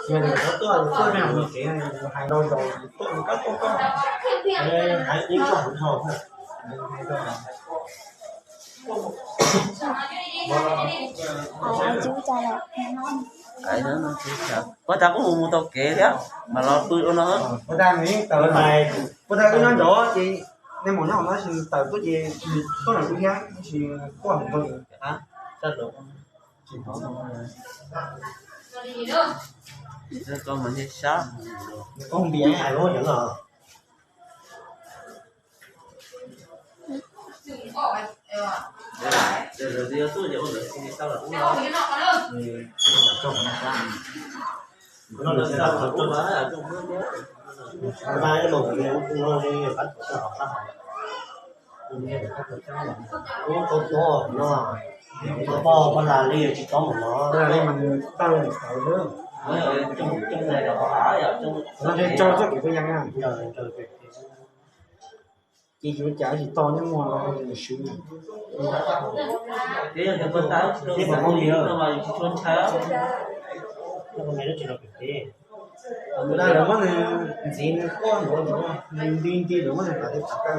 Yog tias cov tuaj, tuaj me nyuam kev hais rau zaus, tuaj koj tuaj koj, hais ib tsoom hauv, hais rau Puas tas kuj mus mus tau kev thiab mas los pw ua no. Puas tas nws tawm, puas tas wb nyob nrov ces nej mus nyob hauv no, tab sis tawm tuaj ces tuaj nram wb thiab, tab sis tuaj hauv no. Koj mas nyiam sab. Koj npias hais lub cov no. Ua tau tau no, tau poj poj las li tsis tau mus no. Poj las li mas nws tawj nws sawv lawm. Coob coob tais los qhov av yom, coob. No ces tso txoj kev peb yas na. Ces yuav cas tsis tau nyob muag no nws swb. Ces yog tias puas tas tsis tau, tsis tau mus li no mas yus tsis tshua ntshai. Lawv muab nws ntxiv nws quaj nrov nrov, nws nti nti lawv muab nws nqa tej tav kab.